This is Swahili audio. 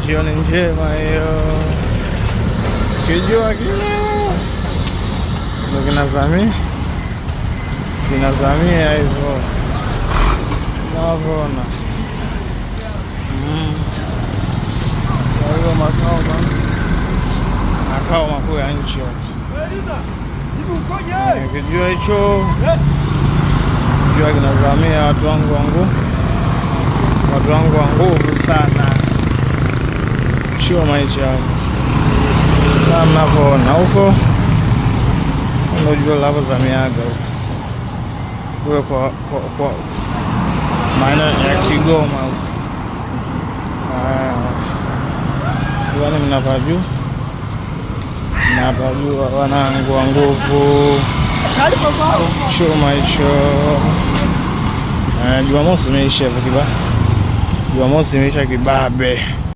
Jioni njema hiyo, kijua kile ndo kinazamia, kinazamia hivyo navyoona. Kwa hiyo makao makuu ya nchi, kijua hicho jua kinazamia, watu wangu wangu, watu wangu wa nguvu sana, chuma hicho hapo kama mnavyoona huko, ndio jua linavyozamiaga huko kule kwa maeneo ya Kigoma huko. Yaani mnapajua, mnapajua wanangu wa nguvu, chuma hicho. Jumamosi imeisha hivyo kiba, Jumamosi imeisha kibabe.